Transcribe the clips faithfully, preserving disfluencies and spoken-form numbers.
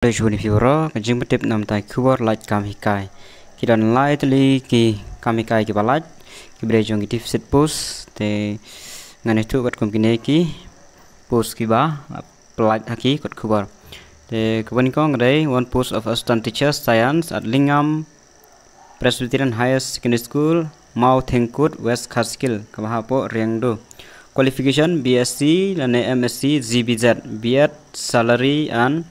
Khublei shibun ïa phi baroh. Ka jingpyntip namar ki khubor lait kam hikai. Ki don lai tylli ki kam hikai kiba lait, kiba dei jong ki deficit post. Te ngan ïathuh katkum kine ki post kiba lait ha ki kot khubor. Te kaba nyngkong ka dei one post of assistant teacher science at Lyngngam Presbyterian Higher Secondary School, Mawthengkut, West Khasi Hills, kaba hapoh Riangdo. Qualification B S C lane M S C G B Z, B Ed, salary and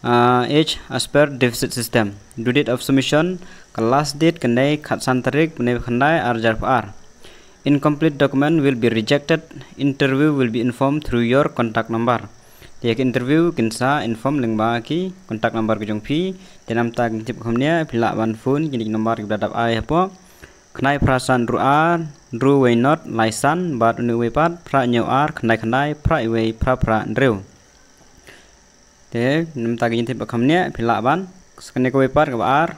uh, age as per deficit system. Due date of submission, ka last date ka dei khatsan tarik bnai khyndai arhajar arphew ar. Incomplete document will be rejected. Interview will be informed through your contact number. Te ïa ki interview kin sa inform lyngba ki contact number ka jong phi. Te namar ki jingtip kumne, phi lah ban phone kine ki number kiba la dep ai hapoh. Khyndai phra san hynriew ar, hynriew wei nod lai san, bad une uwei pat, phra hynñiew ar, khyndai khyndai, phra wei, phra phra hynriew. Te namar ki jingtip kumne, phi lah ban. Sa kane kawei pat kaba ar.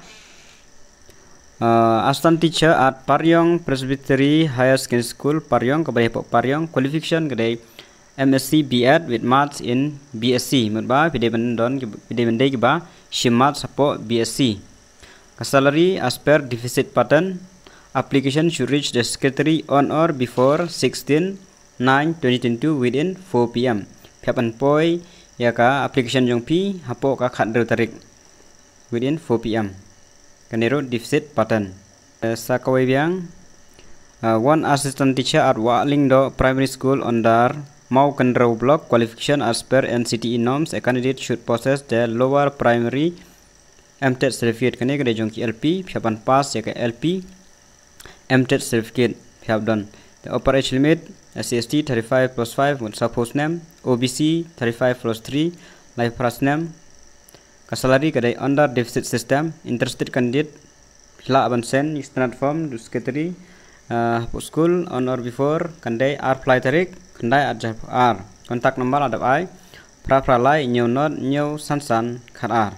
Uh, assistant teacher at Pariong Presbytery Higher Secondary School, Pariong, kaba dei hapoh Pariong, qualification ka dei M S C B Ed with maths in B S C. Mut ba phi dei ban don, phi dei ban dei kiba shim maths hapoh B S C. Ka salary as per deficit pattern. Application should reach the secretary on or before sixteen nine twenty twenty-two within four P M. Phi hap ban poi ïa ka application jong phi hapoh ka khathynriew tarik within four P M. Kane ruh deficit pattern. Eh, sa kawei biang, uh, one assistant teacher at Wahlyngdoh Primary School under Mawkynrew Block, qualification as per N C T E norms. A candidate should possess the lower primary M TET certificate. Kane ka dei jong ki L P, phi hap ban pass ïa ka L P M TET certificate phi hap don. The upper age limit, S C S T thirty-five plus five, mut sawphew snem, O B C thirty-five plus three, laiphra snem. Ka salary ka dei under deficit system. Interested candidate phi lah ban send standard form to secretary, uh, hapoh school on or before, kan dei arphew lai tarik khyndai arhajar arphew ar. Contact number la dep ai, phra phra lai, hynñiew nod, hynñiew san san, khat ar.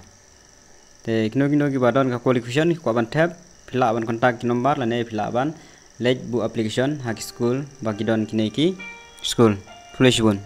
Te kino kino kiba don ka qualification, ki kwah ban thep, phi lah ban contact ki number lane phi lah ban leit buh application ha ki school ba ki don kine ki school. Khublei shibun.